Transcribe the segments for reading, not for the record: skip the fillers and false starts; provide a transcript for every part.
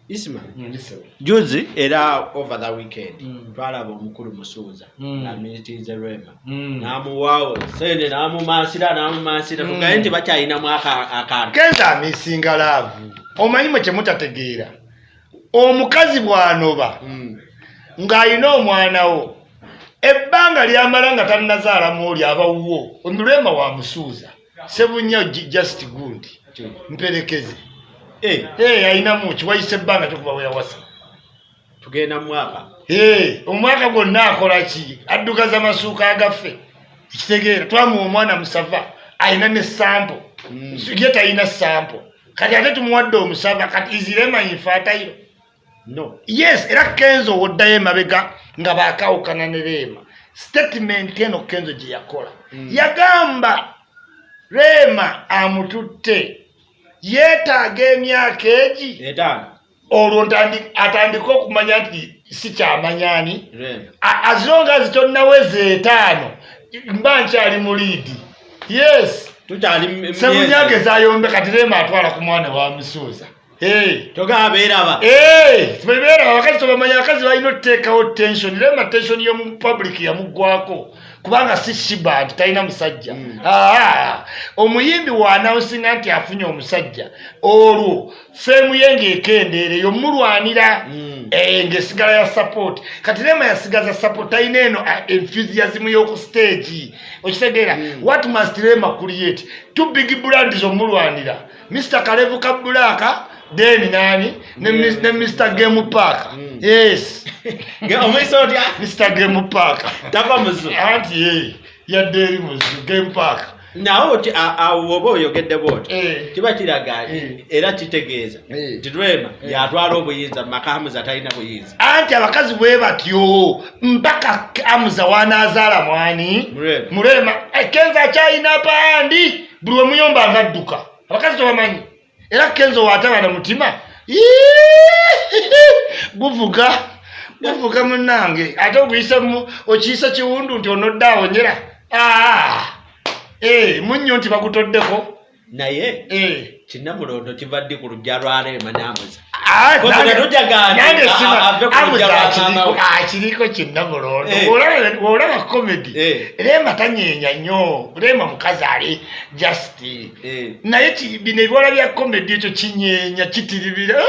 Isma, juzi era over the weekend twalaba omukulu Musuuza ng'amiitinze Rema, n'amuwaawo sente, n'amumansira, n'amumansira. Tugaye nti bakyalinamu akantu. Kenzo amisinga love. Omanyi mwe kyemutategeera, omukazi bw'anoba ng'alina omwana wo, ebbanga lyamala nga tannazaalamu oli aba wuwo. Rema wa Musuuza, Sebunya just gundi mperekeze. Eh, alinamu kiwayisa ebbanga kyokuba we yawasa. Tugenda mu mwaka. Eh, omwaka gwonna akola ki? Addugaza masuuka agaffe. Ekitegeera, twamuwa omwana musava, alina ne sample. Ye talina sample, kati ate tumuwadde omusava. Kati is Rema infertile? No. Yes, era Kenzo woddayo emabega nga bakawukana ne Rema, statement eno Kenzo gye yakola, yagamba Rema amututte yeetaaga emyaka egi 5. Olwo atandike okumanya nti si kyamanyani. Rema. As long as tonnaweza 5, mba nkyali mu lead, yes. Tukyali Sebunyageza ayombe. Kati Rema atwala ku mwana wa Musuuza. Hey. Togaba beeraba. Beera abakazi tobamanya. Abakazi balina otuteekawo tension. Rema tension y'omu public yamuggwako, kubanga si Sheebah nti talina musajja. Aa, omuyimbi w'anawusinga nti afunye omusajja, olwo fame ye ng'ekendeera, eyo mulwanira. Eh, ng'esigala ya support. Kati Rema yasigaza support, talina eno enthusiasm y'oku stage. Okitegeera? What must Rema create? Two big brands omulwanira, Mr Kalevu ka Black, then nani ne, ne Mr Game Park. Yes. Omuyisa otya? Mr Game Park. Tava muzu. Anti ye yadde eri muzu Game Park. Nawe oti awo oba oyogedde bwoti, kiba kiraga era kitegeeza nti Rema yatwala obuyinza mu maka, Hamuza talina buyinza. Anti abakazi bwe batyo mpaka Amuza wanaazaala mwani. Murema. Murema. Eh, Kenzo akyalina pandi, buli wemuyomba nga adduka. Abakazi tobamanyi. Era Kenzo waataba na mutima guvuga, guvuga munnange, ate oguyisa okiyisa kiwundu nti onodde awonyera. Ah! Eh, munnyo nti bagutoddeko. Naye kinnamulondo kiva ddi ku luggya lwa Rema n'Amuza? Ah, Kozi tetujja nti nange ave ku Amuza luggya lwa maama we. Akiriko kinnamulondo. Olaba comedy. Rema tanyeenya nnyo. Rema mukazi ali just naye bino ebiwala bya comedy, ekyo kinyeenya kitiribira.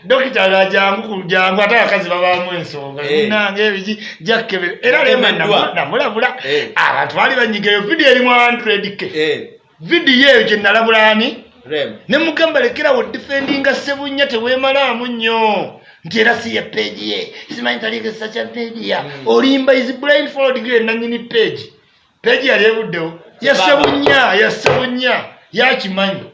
Dokita nga jangu ku jangu, ate abakazi babaamu ensonga. Munange ebiki jakkebera era Rema Yakemeddwa. namulabula. Abantu baali banyiga eyo vidiyo erimu 100K. Vidiyo eyo gye nalabula ani? Rema. Ne mugamba lekerawo defendinga Sebunya, teweemalaamu nnyo nti era si ye page ye, simanyi taliiko social media. Olimba, is blindfold ye nanyini page. Page yali ebuddewo ya Sebunya, ya Sebunya yakimanyi.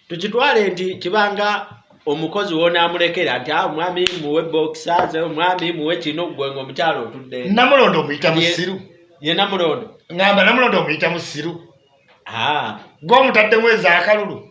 Tukitwale nti kibanga omukozi wonaamulekera nti, "Ah, omwami muwe boxers, omwami muwe kino," gwe nga omukyalo otudde. Namulondo omuyita musiru? Ye Namulondo. Ngamba Namulondo omuyita musiru? Ah, gwomutaddemu ezaakalulu.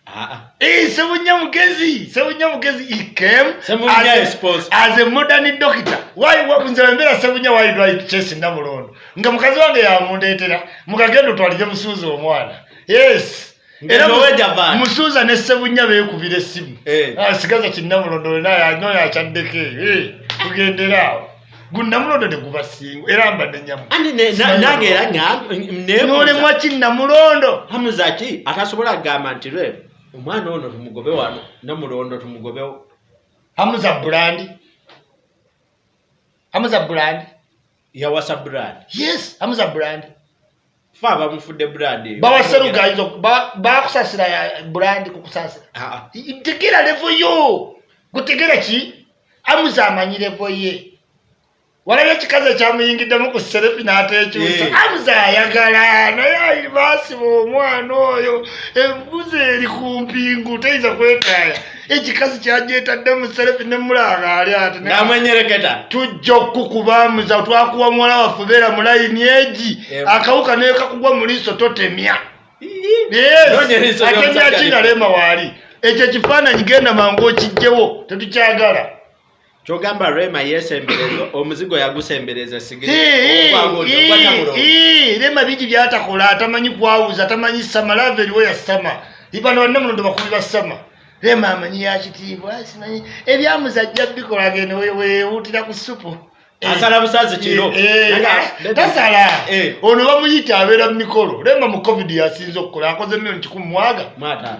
Ah, ah. Eh, Sebunya mugezi, Sebunya mugezi. He came Sebunya is sponsor. as a modern doctor. Why nze wembeera Sebunya, why do I chase Namulondo nga mukazi wange yamundeetera mukagenda otwalire Musuuza omwana? Yes. Era Era Musuuza ne Sebunya beekubira essimu. Ah, sigaza kinnamulondo naye akyaddeko eyo. Eh, tugendere awo, gunnamulondo ne gubasinga era mbadde nyamu. Andi nange era nebuuza. N'olemwa kinnamulondo. Hamuza ki atasobola kugamba nti lwe omwana ono tumugobe wano, Namulondo tumugobewo? Hamuza brand, Hamuza brand. Yawasa brand. Yes, Hamuza brand. Fe abamufudde brand eyo. Bawaseruga ayinza bakusasira brand kukusasira. Ah, ah. Tegera level yo, gutegera ki Hamuza amanyi level ye. Walabye ekikazi ekyamuyingiddemu ku selfie n'ateekyusa? Hamuza ayagala naye baasiba omwana oyo, embuzi eri ku mpingu teyinza kwetaaya. Ekikazi kyagyetadde mu selfie nemulanga ali ati Namwenyereketa. Tujja okukuba Amuza, twakuwa muwala waffe, beera mu layini egi. Akawuka nekakugwa mu liiso totemya. Yes. Noonya eriiso Atemya ly'omusajja. Ki nga Rema waali? Ekyo ekifaananyi genda mangu okijjewo, tetukyagala. Kyogamba Rema yesembereza omuzigo, yagusembereza sigiri. Rema bingi byatakola, atamanyi kwawuza, tamanyi sama love eriwo ya sama. Bano bannamulondo bakubi ba sama. Rema amanyi yakitiibwa, simanyi ebyamuzajja bikola, genda wewuutira ku supu. Asala busazi kiro. Tasala. Ono bamuyita abeera mu mikolo. Rema mu COVID yasinze okukola, akoze miliyoni kikumi mwaga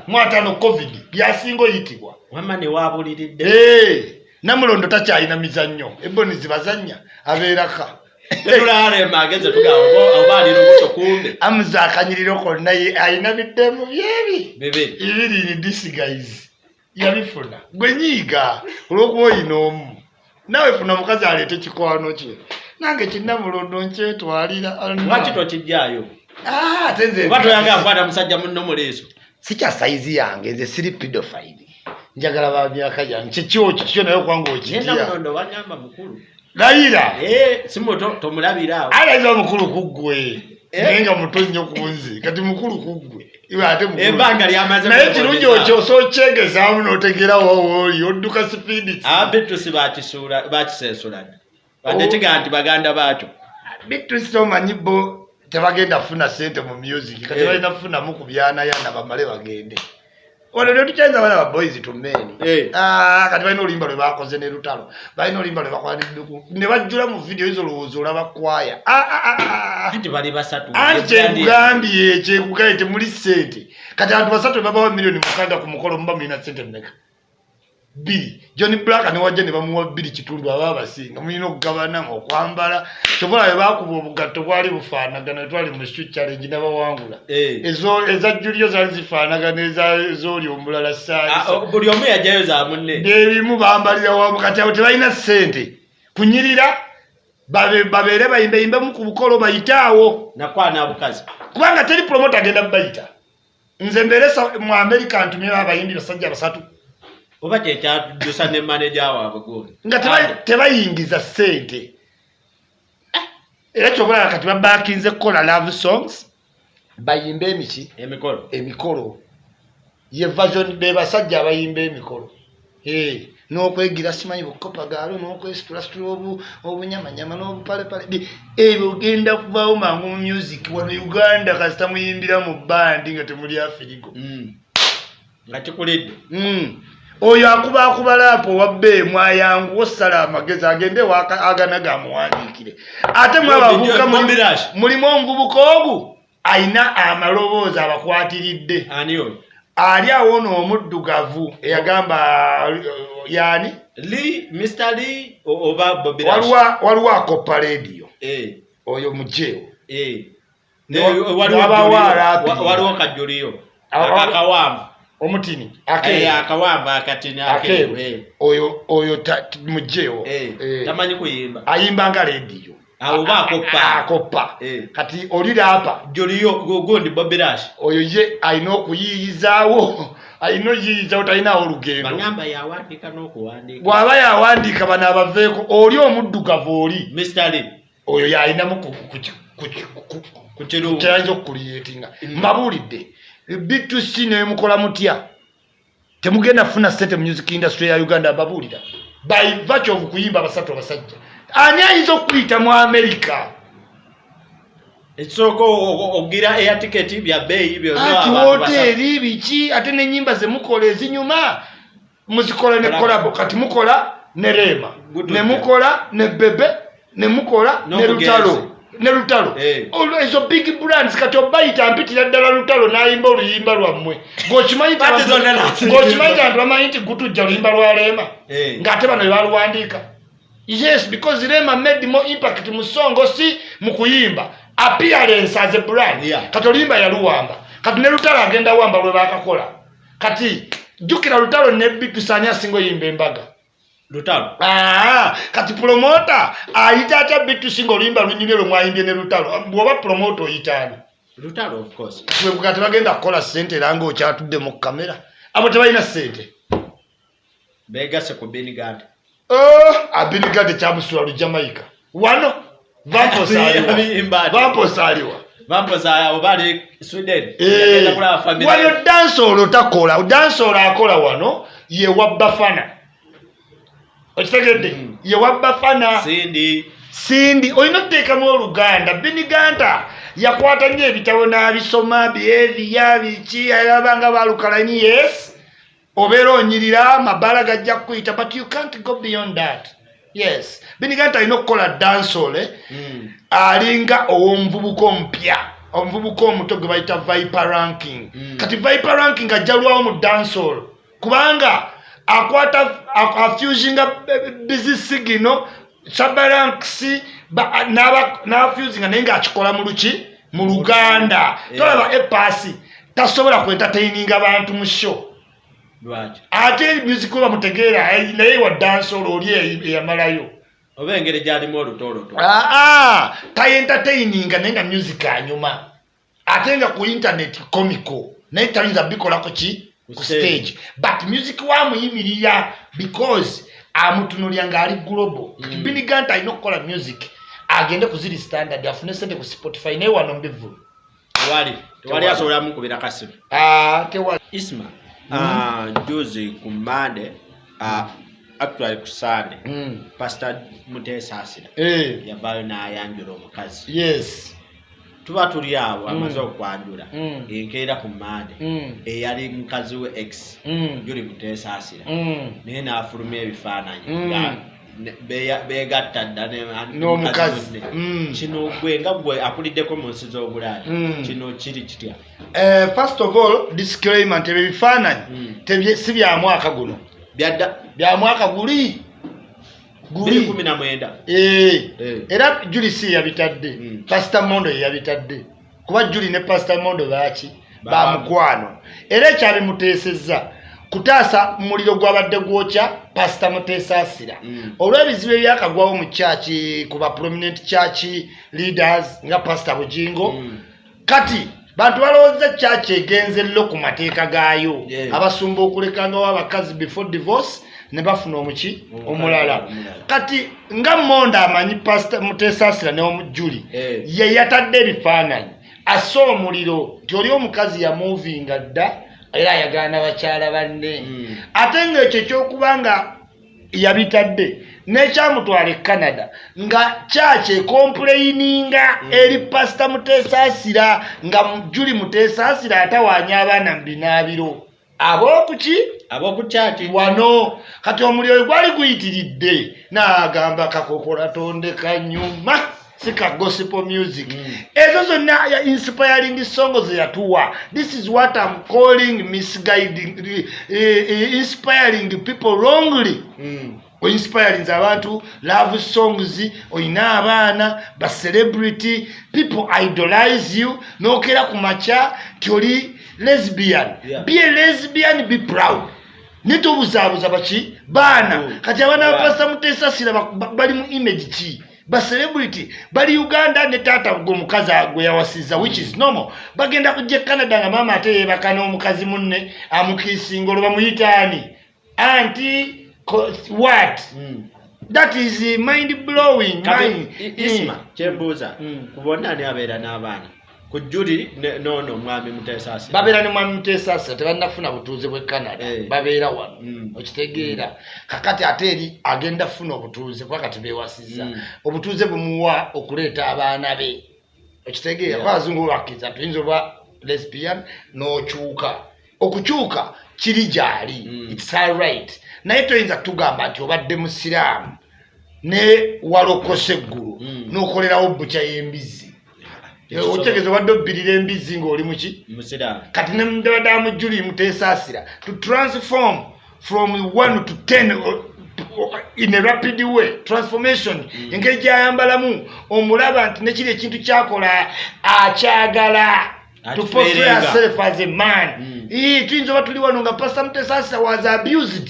mwataano. COVID yasinga oyitibwa. Wamma ne wabuliridde. Namulondo takyalina mizannyo, eboni zibazannya, abeeraka. Tetulaba ageze tugamba oba ali lubuto, kumbe. Amuza akanyiriro konna alina biddemu byebi. Bibiri. Ibiri in disguise yabifuna. Gwe nyiiga olwokuba oyina omu, naawe funa omukazi aleete kikwano kye, nange kinnamulondo nkyetwalira. Lwaki tokijjaayo? Ah, ate nze Oba toyagala kukwata musajja munno mu liiso? Si kya size yange, nze siri pedophile, njagala ba myaka gyange. Kikyo kikyo naye okubanga Naye okitya. Namulondo wagamba mukulu. Layira. Si muto, tomulabira awo. Alayira mukulu kuggwe, naye nga muto nnyo ku nze. Kati mukulu kuggwe iwe, ate mukulu. Ebbanga lyamaze. Naye kirungi okyo osokyegezaamu n'otegeera wowooli odduka speed. Abitusi bakisuula, bakisensula dda, badde kigaa nti baganda baakyo. Bitusi omanyi bo tebagenda kufuna sente mu music kati. Balina kufunamu ku byanayana bamale bagende. Wano ne tukyanza abaana ba Boyz II Men. Ah, kati balina oluyimba lwe bakoze ne Lutalo, balina oluyimba lwe bakola ne Duku, ne bajjula mu video ezo, olowooza olaba kwaya. Ah, ah, ah, ah. Anti bali basatu. Anti kyekugambye, kyekugambye, temuli sente. Kati abantu basatu babawa miliyoni 6 ku mukolo, muba mulina sente mmeka? Bbiri. John Black ne wajja ne bamuwa bbiri kitundu, aba abasinga mulina okugabana okwambala. Kyobola bwe bakuba obugatto bwali bufaanagana, twali mu shoe challenge nabawangula. Ezo eza Julio zaali zifaanagana ezooli omulala saali. Ah, oh, buli omu yajjayo za munne. Ebimu bambalira wamu. Kati abo tebalina ssente kunyirira, babeere bayimbeyimbemu ku bukolo, bayite awo. Nakwana bukazi. Kubanga teri promoter agenda bayita. Nze mbeere mu America ntumye abayimbi basajja basatu? Oba kyekyaddusa ne maneja waabwe gundi. Nga tebayingiza ssente. Era kyobalaba kati babakinze kukola love songs, bayimbe emiki. Emikolo. Emikolo ye version be basajja abayimba emikolo. N'okwegira simanyi bukopagaalo n'okwesitulasitula obunyamanyama n'obupalepale. Ebyo ogenda kuvaawo mangu mu music wano Uganda, kasita muyimbira mu bandi nga temuli Afrigo. Nga kikulidde. Oyo akuba akuba rap owa bbeemu ayanguwa osala amagezi agende ewaka agana gamuwandiikire. Ate mwe abavubuka Bobby Rush. Mulimu omuvubuka ogu ayina amaloboozi abakwatiridde. Ani oyo? Ali awo ono omuddugavu eyagamba yaani? Lee, Mr Lee oba Bobby Rush? Waliwo akopa leediyo. Oyo mujeewo. Waliwo Wabawo arapinga. Waliwo kajjuliyo akawanvu. Omutini. Akawanvu akatini. Akeeru. Akeeru. Oyo mujeewo. Tamanyi kuyimba. Ayimba nga leediyo. Awo oba akoppa. Akoppa. Kati oli rapper. Juliyo gundi Bobby Rush. Oyo ye alina okuyiyizaawo, alina oyiyizawo, talinawo olugendo. Bagamba yawandiika n'okuwandiika. Bw'aba yawandiika bano abaveeko, oli omuddugavu oli. Mr Lee. Oyo yalinamu ku kirungu. Kyayinza okucreatinga. Mbabuulidde, B2C nemukola mutya, temugenda kufuna sente mu music industry ya Uganda. Mbabuulira, by virtue of kuyimba basatu abasajja, ani ayinza okuyita mu America? Ekisooka ogira air ticket bya bbeeyi byonna. Ati abantu basatu. Woteeri biki, ate n'ennyimba zemukola ezinyuma muzikola ne collabo. Kati mukola ne Rema, Gutujja. ne mukola ne Bebe, ne mukola ne N'omugenzi. Lutalo ne Lutalo. Ezo big brands kati obayita mpitira ddala Lutalo n'ayimba oluyimba lwammwe ng'okimanyi nti Party zonna n'aziyimba. Ng'okimanyi nti abantu bamanyi nti Gutujja luyimba lwa Rema, ng'ate bano bebaluwandiika. Yes, because Rema made more impact mu song, si mu kuyimba, appearance as a brand. Kati oluyimba yaluwamba, kati ne Lutalo agenda wamba lwe bakakola. Kati jjukira Lutalo ne Bitusani asinga oyimba embaga. Lutalo. Ah, kati promoter ayita atya Bitusi nga oluyimba lunyumye lwe mwayimbye ne Lutalo? Bw'oba promoter oyitaani? Lutalo, of course. Kati bagenda kukola ssente era ng'okyatudde mu kamera, abo tebalina ssente. Begase ku Biniganda. Oh, Abinigande kyamusula lu Jamaica wano. Vampos aliwa? Biyimba ati. Vampos aliwa? Vamposa oba ali Sweden. Yagenda kulaba family. Wano dancehall takola. Dancehall akola wano ye wa Bafana, okitegedde? Ye wa Bafana. Cindy. Cindy olina okuteekamu oluganda. Biniganta yakwata nnyo ebitabo n'abisoma, behavior biki, alabanga balukalani. Yes. Obeera onyirira, amabaala gajja kukuyita, but you can't go beyond that. Yes, Beenie Gunter alina okukola dancehall, eh? Alinga ow'omuvubuka omupya, omuvubuka omuto gwe bayita Viper Ranking. Kati Viper Ranking ajja lwawo mu dancehall kubanga akwata afusinga Busy Signal, Shabba Ranks, n'afusinga, naye ng'akikola mu luki, mu Luganda. Tolaba A Pass tasobola kuentertaininga bantu mu show. Lwaki? Ate music we bamutegeera, naye wa dancehall oli eyamalayo. Oba engeri gyalimu olutoloto. Aa, tayentertaininga, naye nga music anyuma, ate nga ku internet comical, naye tayinza bikolako ki Ku ku stage. stage. But music wamuyimirira because amutunulya ng'ali global. Kati Beenie Gunter alina okukola music agende ku ziri standard, afune sente ku Spotify, naye wano mbivulu. Tewali, tewali asobola mukubira kasimu. Ah, tewali. Isma, juzi ku Mande, actually ku Sande, Pastor Mutesaasira yavaayo n'ayanjula omukazi. Tuba tuli awo, amaze okwanjula, enkeera ku Mande, eyali mukazi we, ex Julie Mutesaasira, naye n'afulumya ebifaananyi nga beegatta dda n'omukazi. Munne. Kino gwe nga gwe akuliddeko mu nsi z'obulaaya, kino kiri kitya? First of all, disclaimer nti ebyo ebifaananyi si bya mwaka guno. Byadda. Bya mwaka guli guli. 2019. Eh. Eh. Era Julie si yabitadde. Pastor Mondo ye yabitadde, kuba Julie ne Pastor Mondo baaki bamukwano, era ekyabimuteesezza kutaasa muliro gwabadde gwokya Pastor Muteesaasira olw'ebizibu ebyakagwawo mu church ku ba prominent church leaders nga Pastor Bugingo. Kati bantu balowooza church egenze llo ku mateeka gaayo, abasumba okulekangawo abakazi before divorce ne bafuna omuki omulala. Omulala. Kati nga Mondo amanyi Pastor Muteesaasira ne Omujuli, ye yatadde ebifaananyi assa omuliro nti oli omukazi yamuvinga dda era ayagala bakyala banne. Ate ng'ekyo ekyokuba nga yabitadde n'ekyamutwala e Canada nga church ecomplaininga eri Pasita Muteesaasira nga Julie Muteesaasira atawaanya abaana mu binaabiro ab'okuki ab'okukyaki. Wano kati omuliro gwali guyitiridde, n'agamba kakokola tondeka nyuma, si ka gospel music. Ezo zonna ya inspiring songs ze yatuwa. This is what I'm calling misguiding, inspiring people wrongly. Oinspirinze abantu love songs, oyina abaana ba celebrity, people idolize you, nokera ku makya ti oli lesbian. Be a lesbian, be proud, nitobuzaabuza baki baana. Kati abaana ba Pasita Muteesasira bali mu image ki? Ba celebrity bali Uganda ne taata gwe omukazi gwe yawasiza, which is normal. Bagenda kujja e Canada nga maama ate yeebaka n'omukazi munne amukiisinga, olwo bamuyitaani anti what? That is mind blowing. Kati mind. Isma, kyembuuza, ku bonna ani abeera n'abaana, ku Julie noono omwami Muteesasira? Babeera ne mwami Muteesasira, tebannafuna butuuze bw'e Canada. Babeera wano. Okitegeera? Kakati ate eri agenda funa obutuuze kuba kati bewasizza. Obutuuze bumuwa okuleeta abaana be, okitegeera? Kuba abazungu bakkiriza tuyinza oba lesbian n'okyuka, okukyuka kiri gyali. It's all right, naye toyinza tugamba nti obadde musiraamu ne walokose eggulu n'okolerawo bukya y'embizzi. Otegeeza obadde obbirira embizzi ng'oli muki? Musiraamu. Kati ne mudabadamu Julie Muteesaasira to transform from 1 to 10 in a rapid way transformation. Engeri gyayambalamu omulaba nti nekiri ekintu kyakola akyagala to portray Akibeerenga. herself as a man. Ii, tuyinza oba tuli wano nga Pastor Muteesaasira was abused,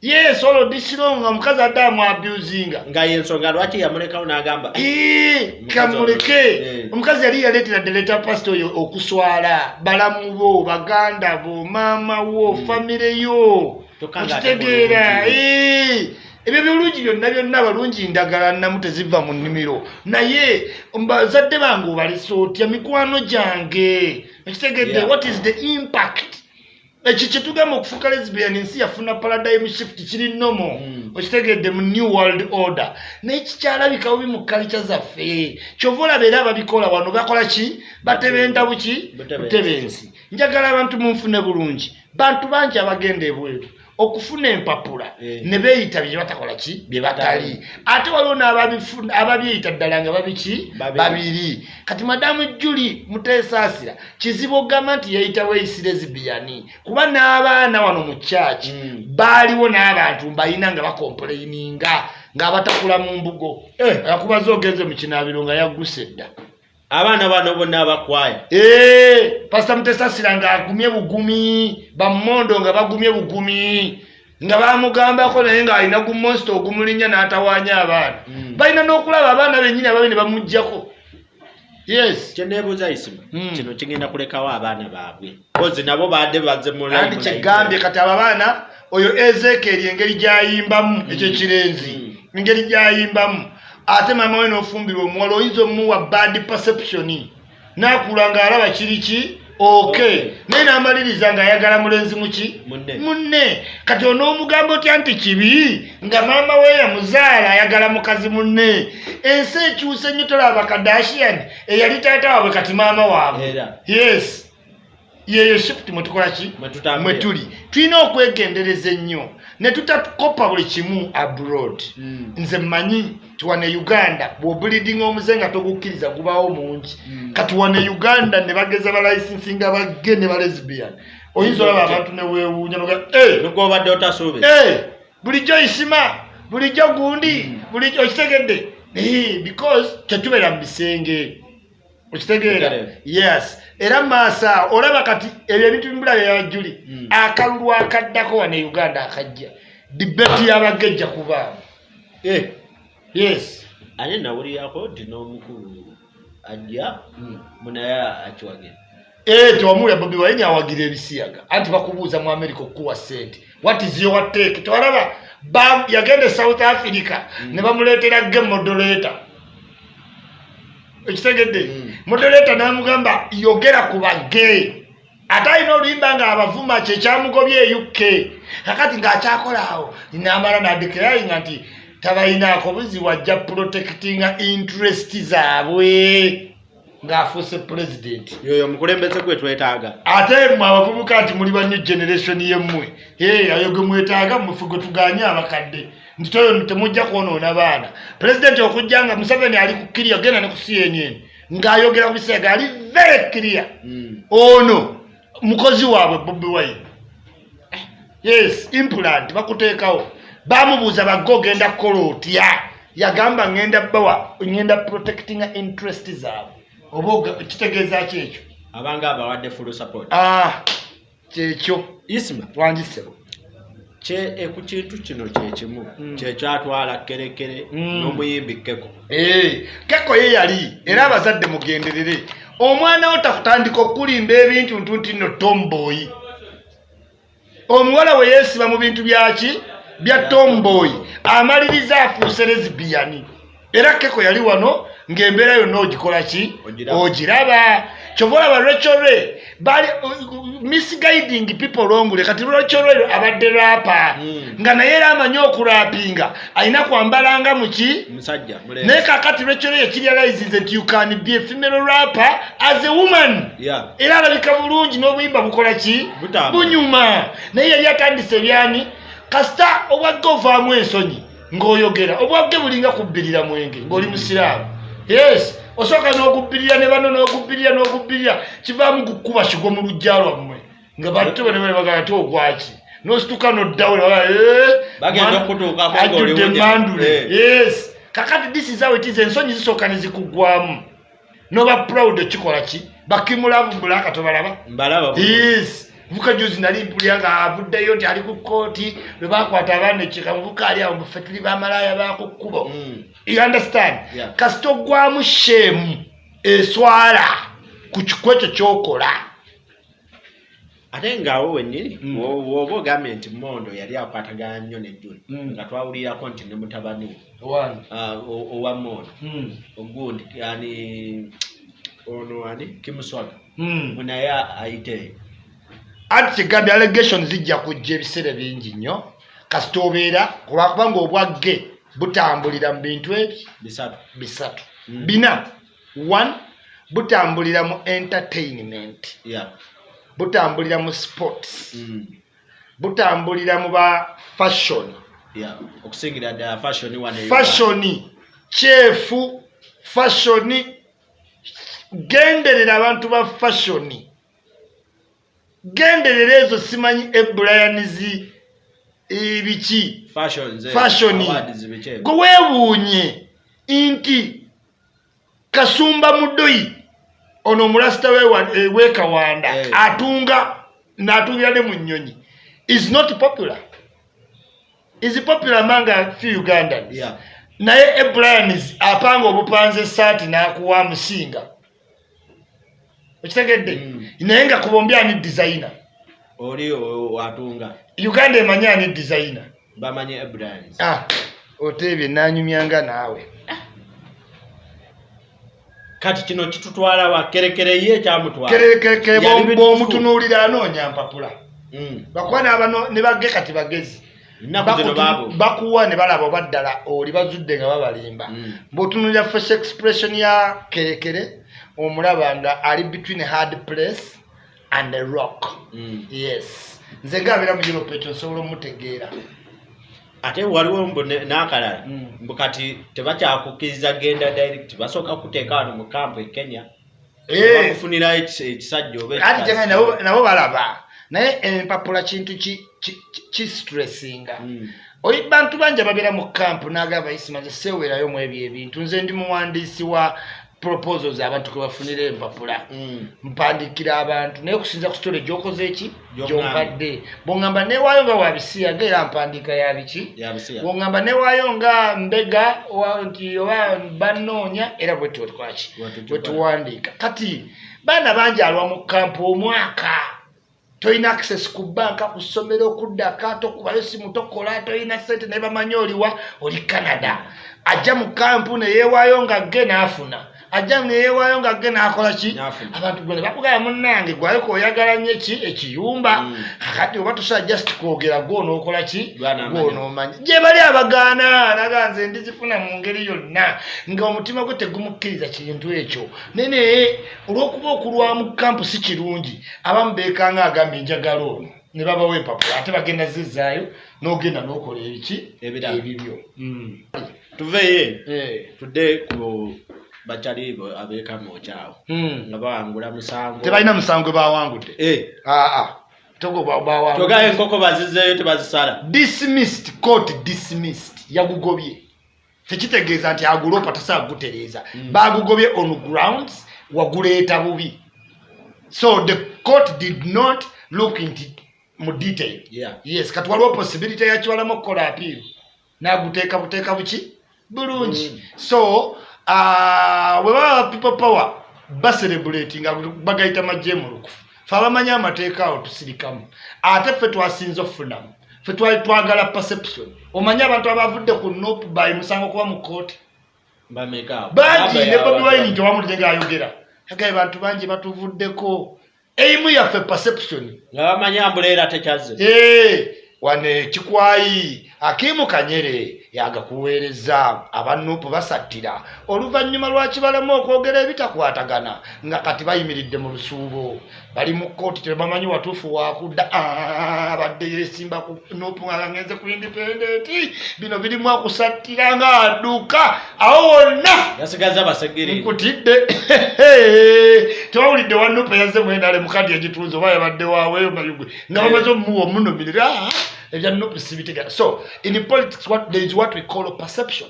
yes, all of this long nga omukazi adde amu abusinga. Nga yensonga lwaki yamulekawo n'agamba, Ii, Omukazi kamuleke. Ono. Omukazi yali yaleetera ddala pasita oyo okuswala, balamu bo, baganda bo, maama wo, famire yo. Kyokka nga Okitegeera? ate Ii, ebyo birungi byonna byonna, abalungi ndagala namu teziva mu nnimiro, naye bazadde bange obalese otya, mikwano gyange? Ekitegedde? What is the impact? Ekyo kyetugamba okufuuka lesbian, ensi yafuna paradigm shift, kiri normal. Okitegedde? Mu new world order, naye kikyalabika bubi mu culture zaffe. Kyova olaba era ababikola wano bakola ki? Batebenta buki? Butebensi. Butebensi. Njagala abantu munfune bulungi. Bantu bangi abagenda ebweru okufuna empapula ne beeyita bye batakola ki, bye batali. Ate waliwo ababyeyita ddala nga babiki? Babiri. Babiri. Kati Madamu Juli Muteesaasira kizibu okugamba nti yeeyita weeyisi lesbian, kuba n'abaana wano mu kyaki baaliwo n'abantu mbalina nga bacomplaininga ng'abatakula mu mbugo. Akubaza ogenze mu kinaabiro nga yagguse dda. Abaana bano bonna abakwaya? Eh, Pasita Mutesasira ng'agumye bugumi, bamondo nga bagumye bugumi, nga bamugambako naye ng'alina gu monster ogumulinnya n'atawaanya abaana. Balina n'okulaba abaana bennyini ababi ne bamugjako. Yes. Kyeneebuuza, Isima, kino kigenda kulekawo abaana baabwe kozi nabo badde bazze mu Andi kyegambye kati abo abaana, oyo Ezeekeri engeri gy'ayimbamu, ekyo kirenzi, engeri gy'ayimbamu, ate maama we n'ofumbirwa omuwala, oyinza omuwa bad perception n'akula ng'alaba kiri ki okay, naye n'amaliriza ng'ayagala mulenzi muki? Munne. Munne. Kati onoomugamba otya nti kibi nga maama we yamuzaala ayagala mukazi munne? Ensi ekyuse nnyo. Tolaba Kardashian eyali taata waabwe kati maama waabwe? Era. Yes, yeyo shift mwetukola ki? Mwe tutambulira. Mwe tuli. Tulina okwegendereza ennyo ne tutakopa buli kimu abroad. Nze mmanyi ti wano e Uganda bw'obreedinga omuze nga togukkiriza gubaawo mungi. Kati wano e Uganda ne bageza balicensinga ba gay ne ba lesbian, oyinza olaba abantu ne weewuunya noga "Eh, Nogwobadde otasuubiza. Eh, bulijjo Isima, bulijjo gundi, bulijjo," okitegedde? Eh, because tetubeera mu bisenge, okitegeera? Butereevu. Yes, era maaso awo olaba kati ebyo ebintu bimulaba yajuli. Akalulu akaddako wano e Uganda akajja, debate y'aba gay ejja kubaamu. Yes. Ate nawulirako nti n'omukulu ajja munaye akiwagira. Eh, tewamuwulira Bobi Wine awagira ebisiyaga? Anti bakubuuza mu America okukuwa ssente, what is your take? Tewalaba yagenda e South Africa ne bamuleetera gay moderator, ekitegedde? Moderator n'amugamba yogera ku ba gay, ate alina oluyimba ng'abavuma, kyekyamugobye e UK. Kakati ng'akyakola awo n'amala n'adeclaringa nti tabalinaako buzibu, ajja protectinga interest zaabwe ng'afuuse pulezidenti. Yoyo omukulembeze gwe twetaaga. Ate mmwe abavubuka nti muli ba new generation yemmwe, Hey, ayo gwe mwetaaga mufe gwe tuganye abakadde nti toyo temujja kwonoona baana. Pulezidenti okujja nga Museveni ali ku clear, genda ne ku CNN ng'ayogera ku biseega, ali very clear. Ono mukozi waabwe Bobi Wine, yes, implant bakuteekawo. Bamubuuza ba gay ogenda kukola otya, yagamba ngenda bawa, ngenda protectinga interest zaabwe. Oba kitegeeza ki ekyo? Abanga abawadde full support. Ah, kyekyo. Isima. Wangisebo. Kye ku kintu kino kyekimu kyekyatwala Kerekere n'omuyimbi Keko. Eh, Keko ye yali era abazadde mugenderere omwana wo takutandika okukulimba ebintu ntu nti nno tomboy. Omuwala we yeesiba mu bintu byaki bya tomboy, amaliriza afuuse lesbian. Era Keko yali wano ng'embeera yonna ogikola ki? Ogiraba. Ogiraba. Kyova olaba Rachel Ray bali misguiding people wrongly. Kati Rachel Ray abadde rapper nga naye era amanyi okurapinga, alina kwambalanga muki? Musajja mulenzi. Naye kakati Rachel Ray yakirealizinze nti you can be a female rapper as a woman. Era alabika bulungi n'obuyimba bukola ki? Butambula. Bunyuma. Naye yali atandise ebyani kasita obwa gay ovaamu ensonyi ng'oyogera. Obwa gay bulinga kubbirira mwenge ng'oli musiraamu. Yes, osooka n'ogubbirira ne bano n'ogubbirira n'ogubbirira, kivaamu gukuba kigwo mu luggya lwammwe nga bato bane bagala ti ogwaki, n'osituka n'oddawo ne bagamba, "Eh, Bagenda okutuukako ng'oli ajjudde wunya." emandule. Yes, kakati this is how it is. Ensonyi zisooka ne zikuggwamu noba proud okikola ki. Bakimulavu bulaka tobalaba? Mbalaba bulungi. Yes, muvuka juzi nali mpulira nga avuddeyo nti ali ku kooti lwe bakwata abaana ekika. Muvuka ali awo, ffe tuli bamalaaya baku kkubo. You understand? Yeah. Kasita ogwamu shame, eswala ku kiku ekyo kyokola. Ate ng'awo wennyini woba ogambye nti Mondo yali akwatagana nnyo ne Juli, nga twawulirako nti ne mutabani we, ah, owa Mondo ogundi ani ono ani Kimuswaga, naye ayiteeyo. Anti kigambye, allegation zijja kujja ebiseera bingi nnyo kasita obeera, kubanga obwagge butambulira mu bintu ebi bisatu. Bisatu. Bina. One, butambulira mu entertainment, butambulira mu sports, butambulira mu ba fashion. Yeah, okusingira ddala fashion wano e Fashion kyefu, fashion, genderera abantu ba fashion, genderera ezo, simanyi Abryanz, biki. Fashion. Fashion. Awards, biki ebyo. Gwe weewuunye nti Kasumba Mudoyi ono omulasita wekawanda atunga n'atungira ne mu nnyonyi is not popular, is popular among a few Ugandans. Naye Abryanz apanga obupanze esaati n'akuwa amusinga, okitegedde? Naye nga ku bombi ani designer? Oli atunga. Uganda emanyi ani designer? Bamanyi Abryanz. Ah, oteebye nanyumyanga naawe. Kati kino kitutwala wa? Kerekere ye ekyamutwala. Kerekere. Yali bituufu. Bw'omutunuulira anoonya mpapula, bakuba n'abano ne bagge kati bagezi. Ennaku zino baabo Bakuwa ne balaba oba ddala oli bazudde nga babalimba. Bw'otunuulira face expression ya Kerekere, omulaba nga ali between a hard place and a rock. Yes, nze ngaabeera mu Europe, ekyo nsobola omutegeera. Ate waliwo mbu n'akalala, mbu kati tebakyakukkiriza genda direct, basooka kuteeka wano mu camp e Kenya, bakufunirayo ekisajja oba Ati ekikazi. Kyenga nabo balaba, naye empapula kintu ki stressinga. Oyi bantu bangi ababeera mu camp n'agamba, "Isima, nze seewerayo mu ebyo ebintu, nze ndi muwandiisi wa proposals abantu kwe bafunira empapula. Mpandiikira abantu, naye okusinza ku story gyokoze eki Gy'oŋŋamba. gyompadde, bw'oŋŋamba newaayo nga wabisiyaga, era mpandiika ya biki. Yabisiya. Bw'oŋŋamba newaayo nga mbega nti oba bannoonya, era bwetyo twaki Bwetyo bwe tuwandiika." Kati baana bangi alwa mu camp omwaka, tolina access ku banka, ku ssomero, okuddaka tokubayo simu, tokola, tolina sente, naye bamanyi oliwa, oli Canada. Ajja mu camp neyeewaayo nga gge n'afuna, ajja neyeewaayo nga gge n'akola ki. N'afuna. Abantu gwe ne bakugamba, "Munnange, gwaleka oyagala nnyo ki ekiyumba." Kakati oba tosobola just kwogera, gw'onookola ki? Gw'anaamanya. Gw'onoomanya gye bali abagaana naga, "Nze ndizifuna mu ngeri yonna," nga omutima gwe tegumukkiriza kintu ekyo. Naye naye olw'okuba okulwa mu camp si kirungi, abamu beekanga agambye, "Njagala ono," ne babawa empapula, ate bagenda zizzaayo n'ogenda n'okola ebiki. Ebirala. Ebibyo. Tuveeyo, tudde ku bakyali abeekamwokyawo nga bawangula musango. Tebalina musango gwe bawangudde. Aa, togo bawangudde. Togayo enkoko bazizeeyo, tebazisala. Dismissed, court dismissed, yagugobye. Tekitegeeza nti agulopa tasobola kugutereeza. Bagugobye on grounds waguleeta bubi, so the court did not look into mu detail. Yes, kati waliwo possibility yakiwalamu okukola appeal n'aguteeka buteeka buki bulungi. So bwe baba People Power bacelebrate nga bagayita majemulukufu, fe abamanyi amateeka awo tusirikamu, ate ffe twasinze okufunamu. Ffe twali twagala perception. Omanyi abantu abavudde ku NUP by musango kuba mu kooti? Bameka? Bangi. Ne Bobi Wine tewamulire ngaayogera, agaye bantu bangi batuvuddeko, eimu yaffe perception. Nga bamanyi ambuleera tekyazze. Eh, wano ekikwayi Akimu Kanyere yagakuweereza. Aba NUP basattira oluvannyuma lwakibalamu okwogera ebitakwatagana, nga kati bayimiridde mu lusuubo, bali mu kkooti, tebamanyi watuufu wakudda. Ah, abadde yesimba ku NUP nga ngenze ku independent, bino birimu okusattira ng'adduka awo wonna. Yasigaza basegere. Nkutidde, tewawulidde wa NUP yazze mwendale mukadi yagitunze oba yabadde waaweeyo Mayugwe nga bamaze omuwa omunominira. Ah, ebya NUP sibitegera. So in politics, what, there is what we call a perception.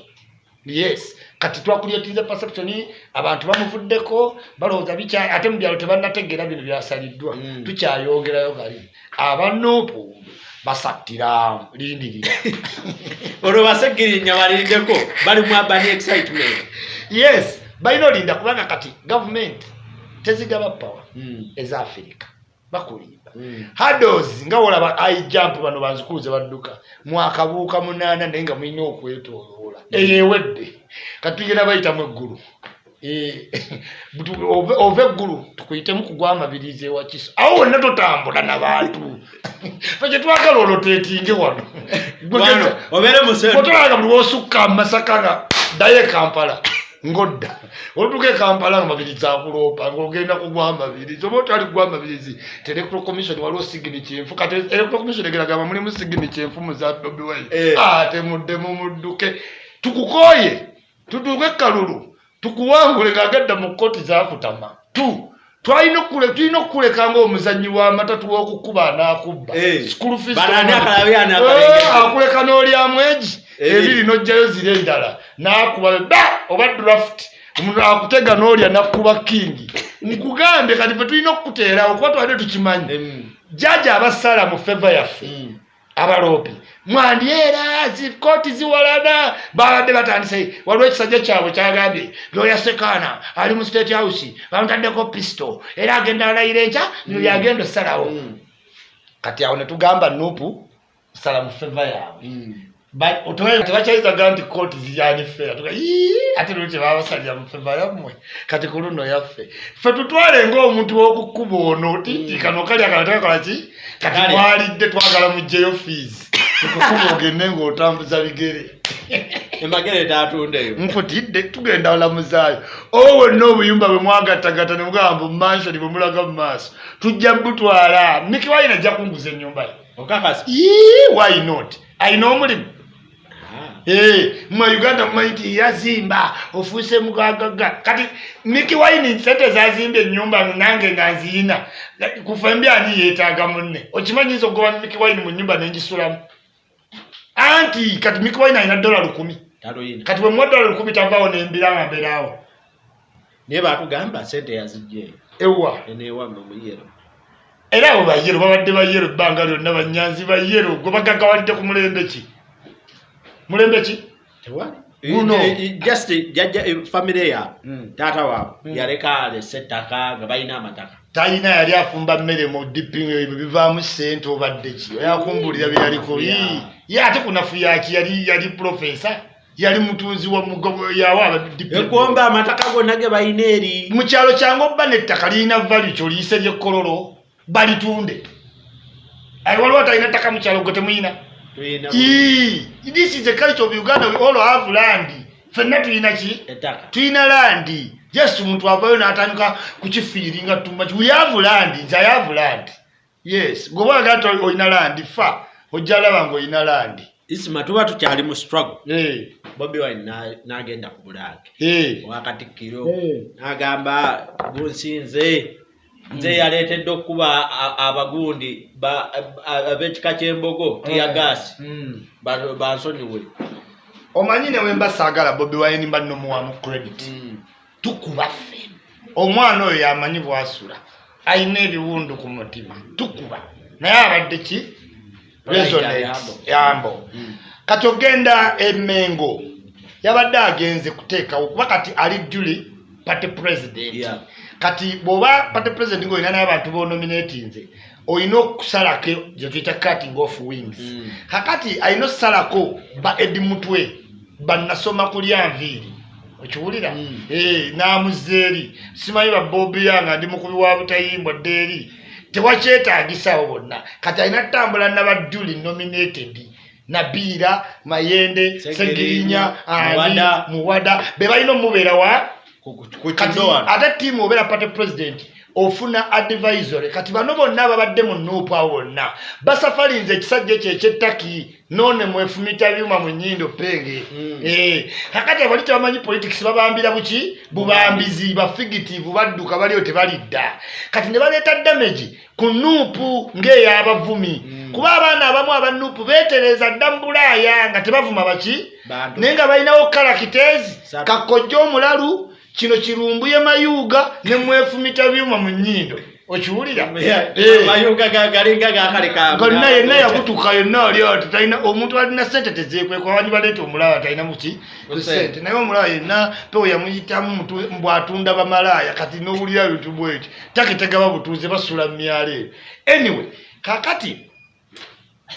Yes, kati twakulyetinze perception, abantu bamuvuddeko, balowooza bikya, ate mu byalo tebannategeera bino byasaliddwa. Tukyayongerayo kali aba NUP basattira, lindirira. Olwo basegirinya balindeko, bali mu abani excitement. Yes, balina olinda, kubanga kati gavumenti tezigaba power eza Afirika, bakulimba. Hurdles nga wolaba high jump, bano banzikuuze badduka mwakabuuka munaana, naye nga mulina okwetoloola, eyo ewedde. Kati tugenda bayitamu eggulu. Eh, ova eggulu tukuyitemu kugwa amabirizi ewakiso awo wonna totambula nabantu fe kyetwagala olwo twetinge wano otolanga buli wosukka mumasaka nga ddayo ekampala ngodda olutuuka ekampala nga mabirizi akuloopa ngaogenda kugwa amabirizi oba otali kugwa amabirizi ti electoral commission waliwo signature enfu kati electoral commission egeragamba mulimu signature enfu mu za Bobi Wine eh. ate muddemu mudduke tukukooye tutuuke ekalulu tukuwangule ng'agadda mu kkooti zakutama tu twalina okule tulina okukuleka ng'omuzannyi w'amata tuw'okukuba anaakubba eh. school fees eh, akuleka n'olyamu egi ebiri n'ojjayo ziri endala n'akuba ba oba draft omuntu akutega n'olya n'akkuba kingi nkugambye kati fe tulina okukuteerawo kuba twalina tukimanyi jaaja abasala mu feva yaffe mm. abaloopi mwandi era zikooti ziwalana babadde batandise waliwo ekisajja kyabwe kyagambye looya sekaana ali mu state house bamutaddeko pisto era agenda alayira enkya bino mm. byagenda osalawo mm. kati awo netugamba nupu sala mu feva yaabwe mm. Tebakyayizaga nti kooti ziyani fera ate luli tebabasalira mu feva yammwe kati ku luno yaffe ffe tutwale ng'omuntu w'okukuba ono titi mm. kano kali akala tekakola ki kati mwalidde twagala mugyeyo fiizi tukukuba ogende ng'otambuza bigere emagere tatundeyo nkutidde tugenda olamuzaayo owo wonna obuyumba bwe mwagattagatta ne mugamba mbu mansioni bwe mulaga mu maaso tujja butwala Mikie Wine ajja kunguza ennyumba ye okakasa why not alina omulimu ah. eh, mwe uganda mumanyi nti yazimba ofuuse mugagaga kati Mikie Wine sente zazimbye enyumba nange nga nziyina kufa embi ani yeetaaga munne okimanyi nza okugoba Mikie Wine mu nyumba nengisulamu anti kati Mikie Wine alina $1,000 kati bwe muwa $1,000 tavaawo nembira nga mbeeraawo naye batugamba sente yazijjeeyo ewa enewamme muyero era abo bayero babadde bayero ebbanga lyonna banyanzi bayero gwe bagagawalidde ku mulembe ki mulembe ki tewali guno eh, just jajja eh, family yaabwe hmm. taata waabwe hmm. yaleka alese ettaka nga balina amataka talina yali afumba mmere mu dp ebyo bivaamu ssente obadde ki oyakumbulira bye yaliko ye ate kunafu yaki yali yali profesa yali mutunzi wa mugabo yawa ekomba amataka gonna ge balina eri mu kyalo kyange obba n'ettaka lirina value kyoliyise ly'ekkololo balitunde ayi waliwo atalina ttaka mu kyalo gwe temuyina this is the culture of uganda we all have land fenna tulina ki tulina land just omuntu avayo n'atandika kukifiiringa too much we have land nze i have land yes gwe bwaga nti olina land fa ojja laba ng'olina land isima tuba tukyali mu struggle hey. Bobi Wine n'agenda ku bulange hey. owakatikkiro hey. n'agamba gunsinze nze mm. yaleetedde okukuba abagundi ab'ekika ky'embogo tiyagaasi mm. bansonyiwe omanyi ne wemba saagala Bobi Wine mba nomuwamu credit mm. tukuba ffe omwana oyo yamanyi bwasula alina ebiwundu ku mutima tukuba naye abadde ki resonate yambo mm. kati ogenda emengo yabadde agenze kuteekawo kuba kati ali duly party president yeah. kati bw'oba party president ng'olina n'abantu bonominatinze olina okusalako gyetuyita cutting off wings mm. kakati alina okusalako ba Eddie Mutwe bannasoma kulya nviiri okiwulira mm. eh, n'amuzza eri simanyi ba Bobi Young ndi mukubi wa butayimbwa dde eri tewakyetagisa abo bonna kati alina tutambula naba duly nominated Nabiira Mayende Segirinya ani Muwada be balina omubeera wa kati ate tiimu obeera party president ofuna advisory kati bano bonna babadde mu NUP abo bonna basafalinze ekisajja ekyo ekyettaki none mwefumita byuma mu nyindo penge mm. eh, kakati abali tebamanyi politics babambira buki bubambizi ba fugitive badduka baliyo tebalidda kati ne baleeta damage ku NUP ng'ey'abavumi mm. kuba abaana abamu aba NUP beetereza dda mu bulaaya nga tebavuma baki naye nga balinawo characters kakojja omulalu kino kirumbuye mayuuga ne mwefumita byuma mu nnyindo okiwulira gonna yenna yakutuka yenna oli ati talina omuntu alina sente tezekwekwa abanyi baleeta omulaba talina muki sente naye omulaba yenna pewo yamuyitamu bwatunda bamalaaya kati nowulira bintu bwekyo taki tegaba butuuze basula mu myalo eyo anyway kakati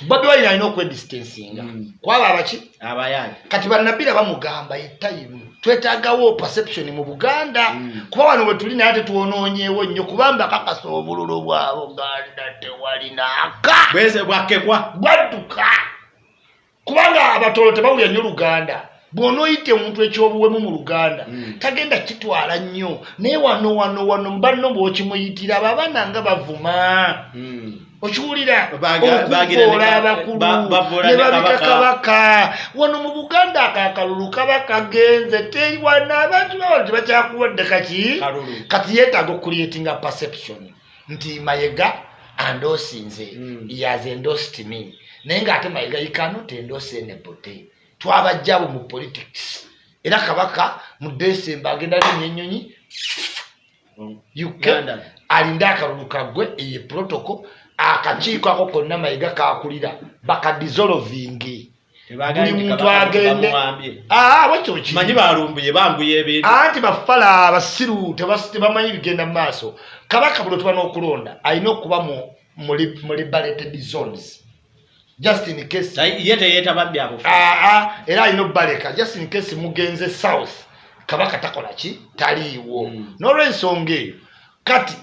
Bobi Wine alina okwedistancinga kwaba abaki Abayaye. Kati bannabira bamugamba ye time twetaagawo perception mu Buganda, kuba wano we tuli naye ate twonoonyeewo nnyo, kubamba kakasa obululu bwa Buganda tewalinaka. Bweze bwakekwa. Bwadduka, kubanga Abatoolo tebawulira nnyo Luganda. Bw'onooyita omuntu ekyobuwemu mu Luganda, tagenda kitwala nnyo, naye wano wano wano banno bw'okimuyitira, abo abaana nga bavuma. Okiwulira? Bagira ne okuvoola abakulu bavoola ne ne babika Kabaka. Kabaka wano mu Buganda ako akalulu kaba kagenze tewano, abantu bawano tebakyakuwadde kaki. Kalulu. Kati yeetaaga okucreatinga perception nti Mayega andorsinze. He has endorsed me, naye ngaate Mayiga, you cannot endorse anybody. Twabajjabo mu politics, era Kabaka mu December agenda linnya ennyonyi UK. London. Alinde akalulu kaggwe, eyo protocol. Akakiiko ako konna Mayiga kakulira bakadissolvingi. Tebagambye Buli nti muntu Kabaka agende. bamuwambye. Aa, bwekyo kiri. Manyi balumbuye banguya ebintu. Anti bafala abasiru tebamanyi bigenda mu maaso. Kabaka buli otuba n'okulonda alina okuba mu liberated zones, just in case. Ye teyeetaba byabufu. Aa, era alina obbaleka just in case mugenze south, Kabaka takola ki, taliiwo. N'olwensonga eyo kati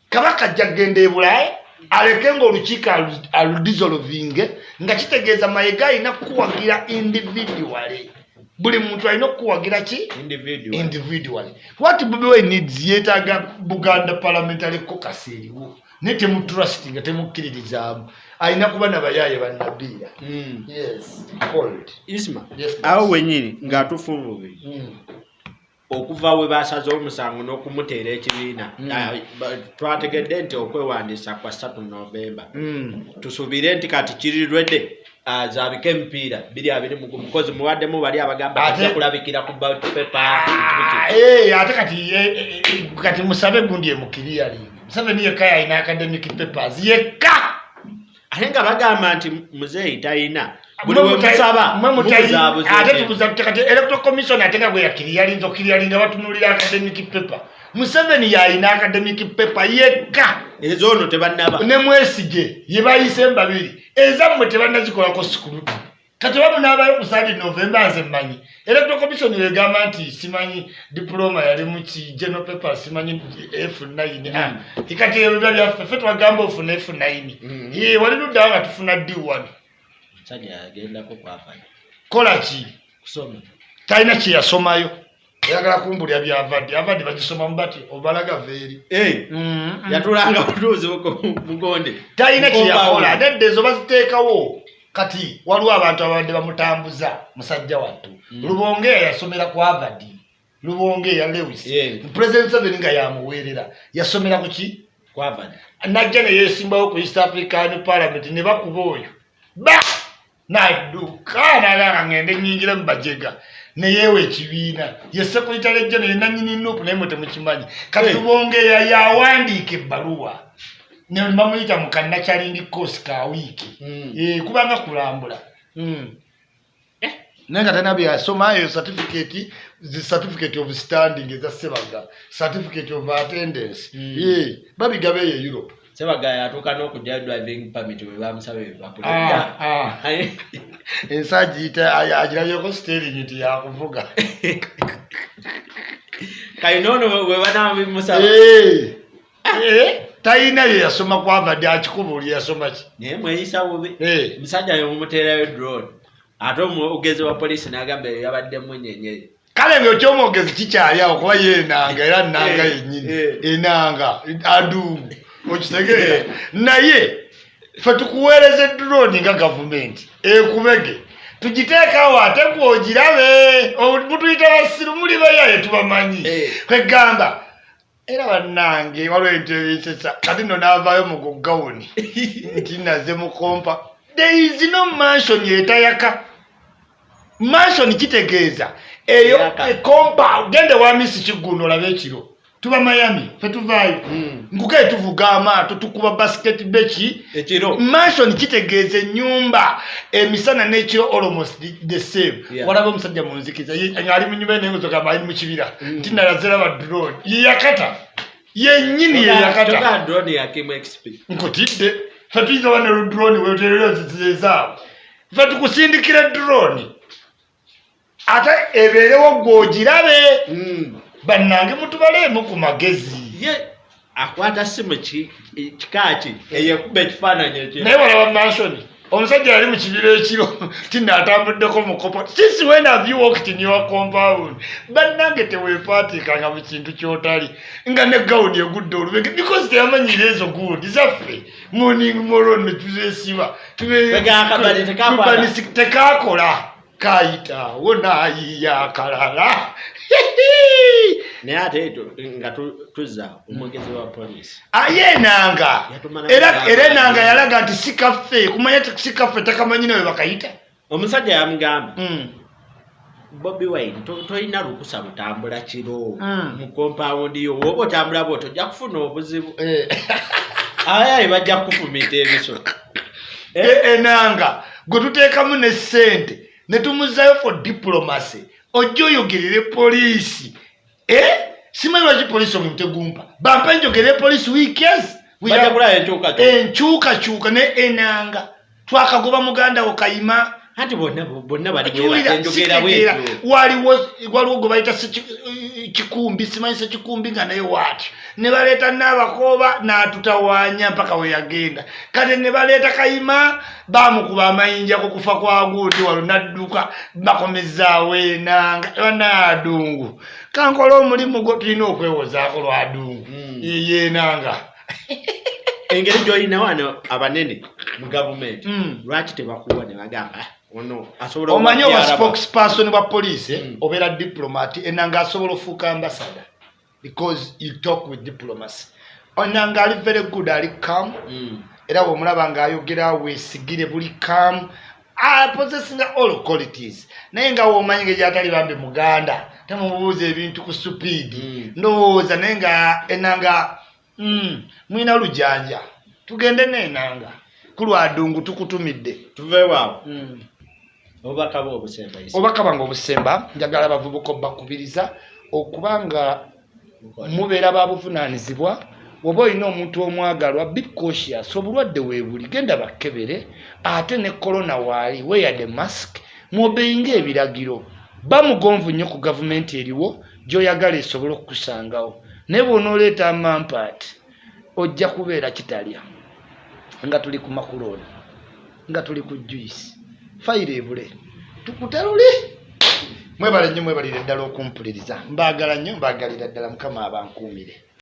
Kabaka ajja kugenda e Bulaaya, aleke nga olukiiko aludissolvinge, nga kitegeeza Mayiga alina kukuwagira individually. Buli muntu alina okukuwagira ki? Individual. Individually. What Bobi Wine needs, yeetaaga Buganda Parliamentary Caucus eriwo, naye temutrust nga temukkiririzaamu. Alina kuba nabayaaye bannabiira. Yes, hold. Isma, Yes, boss. Awo wenyini ng'atufunvubye okuva we basaze omusango n'okumuteera ekibiina. Ah, twategedde nti okwewandiisa kwa 3 Novemba. Tusuubire nti kati kiri ready zaabika emipiira 2021 mukozi mubaddemu bali abagamba ajja kulabikira ku ballot paper. Ah, eh, ate kati kati musabe gundi emukiriyalingi. Museveni yekka yalina academic papers yekka. Ate nga bagamba nti muzeeyi talina, buli we musaba Mwe mubuzaabuza. Ate tubuza tutya kati Electoral Commission, ate nga bwe yakiriyalinza okukiriyalinga batunulira academic paper? Museveni yalina academic paper yekka. Ezoono tebannaba. Ne Mwesige ye bayise babiri, ezammwe tebannazikolako scrutiny. Kati oba munaabayo ku 3 November, nze mmanyi Electoral Commission egamba nti simanyi diploma yali mu ki general paper, simanyi F9. Ah, kati ebyo biba byaffe, ffe twagamba ofuna F9. Ye wali luddawo nga tufuna D1. Omusajja yagendako kwafana. Kola ki? Kusoma. Talina kye yasomayo. Oyagala kumbulya byavadde avadde bagisomamu bati obalaga veeri. Yatulanga butuuzi mugonde. Talina kyeyakola nedda, ezo baziteekawo. Kati waliwo abantu ababadde bamutambuza musajja wattu. Lubonge yasomera ku Harvard, Lubonge ya Lewis. President Museveni nga yamuweerera, yasomera ku ki? Ku Harvard. Najja ne yeesimbawo ku East African Parliament ne bakuba oyo ba nadduka naganga ngende nyingire mu bajega neyeewa ekibiina ye secretary general, ye nanyini NUP, naye mwe temukimanyi. Kati Lubonge yawandiika ebbaluwa ne bamuyita mu kannakyalingi course ka wiiki. Eh, kubanga kulambula. Naye nga talina byeyasoma. Eyo certificate, zi certificate of standing eza Sebaga, certificate of attendance. Eh, babigaba eyo e Europe. Sebaga yatuuka n'okugyayo driving permit bwe bamusaba ebipapula. Ah, ah. Ensi agiyita agirabyeko steering nti yakuvuga. Kalina ono bwe banabimusaba. Eh, eh, talina bye yasoma ku Harvard, akikubuulira yasoma ki? Naye mweyisa bubi. Eh, Omusajja ne mumuteerayo drone, ate omwogezi wa poliisi n'agamba eyo yabadde munyenye. Kale nga ekyomwogezi kikyali awo, kuba ye enanga era nanga yennyini. Enanga adungu, okitegeera? Naye fe tukuweereza edrone nga gavumenti ekubege, tugiteekawo ate gwogirabe. Mutuyita basiru, muli bayaye, tubamanyi. Kwegamba era bannange waliwo ebintu ebisesa. Kati nno n'avaayo mu gugawuni nti naze mukompa. There is no mansion etayaka. Mansion kitegeeza eyo Eyaka. Compound. Gende wa misi Kigguno olabe ekiro tuba Miami, fe tuvaayo. Nkuke tuvuga amaato, tukuba basket beki. Ekiro. Mansion kitegeeza ennyumba emisana n'ekiro almost the same. Walaba omusajja mu nzikiza ali mu nyumba ye, naye ngozogamba ali mu kibira nti nalazeraba drone ye yakata yennyini ye yakata. Toga drone ya Kim XP. Nkutidde. Fe tuyinza oba ne drone weterera ezaabwe, fe tukusindikira drone ate ebeerewo gw'ogirabe. Bannange, mutubaleemu ku magezi. Ye akwata simu kika ki eyekuba ekifaananyi ekyo? Naye walaba mansion, omusajja yali mu kibira ekiro tinna atambuddeko mu compound. Since when have you walked in your compound? Bannange, teweepaatikanga mu kintu ky'otali, nga ne gawuni egudde olubege because teyamanyira ezo gundi zaffe morning moron ne tuzeesiba. Kwega akabali tekakwata. Tekakola, kayitaawo naayiya akalala. Naye ate nga tuzza omwogezi wa poliisi. Aye Enanga Yatumala era kugamba. Era Enanga yalaga nti si kaffe, kumanya ti si kaffe, takamanyi nawe bakayita. Omusajja yamugamba, "Bobi Wine, tolina lukusa lutambula kiro mu compound yo. Woba otambula bwoti ojja kufuna obuzibu. Abayayi bajja kukufumita ebiso." Enanga gwe tuteekamu ne ssente ne tumuzzayo for diplomacy, ojja oyogerere poliisi. Simanyi lwaki poliisi omulimu tegumpa, bampe njogerere poliisi weekends. Bajja kulaba enkyukakyuka. Enkyukakyuka. Ne Enanga twakagoba muganda wo Kayima. Anti bonna bonna bali Kiwulira, bwebatyo, enjogera sitegeera. bwetyo. Waliwo gwe bayita Kikumbi, simanyi Sekikumbi, nga naye waatyo ne baleeta Naabakooba n'atutawaanya mpaka we yagenda. Kati ne baleeta Kayima, bamukuba amayinja ku kufa kwa gundi walo nadduka, bakomezaawo Enanga. Banaadungu, kankola omulimu gwo, tulina okwewozaako lwadungu. Yenanga. Engeri gy'olina wano abanene mu gavumenti, lwaki tebakuwa ne bagamba, "Ah, ono asobola Omanyi oba okuba spokesperson wa police, obeera diplomat. Enanga asobola ofuuka ambassador because you talk with diplomacy. Enanga ali very good, ali calm. Era bwomulaba ng'ayogera weesigire, buli calm, possessinga all qualities. Naye nga womanyi ngeri gyatali bambi muganda, temubuuza ebintu ku speed. Ndowooza naye nga Enanga, mwina lujanja, tugende n'Enanga ku lwadungu, tukutumidde. Tuveewaawo, obubaka bwe obusemba, Isa. Obubaka bwange obusemba, njagala abavubuka obbakubiriza okuba nga mubeera babuvunaanyizibwa. Oba olina omuntu omwagalwa, be cautious. Obulwadde weebuli, genda bakkebere. Ate ne korona waali, wear the mask, mwobeyinga ebiragiro. Ba mugonvu nnyo ku gavumenti eriwo gy'oyagala esobole okukusangawo. Naye bw'onooleeta amampaati, ojja kubeera kitalya. Nga tuli ku makulooni, nga tuli ku juice, fayiro ebule tukuteluli. Mwebale nnyo, mwebalire ddala okumpuliriza. Mbaagala nnyo, mbaagalira ddala. Mukama abankuumire.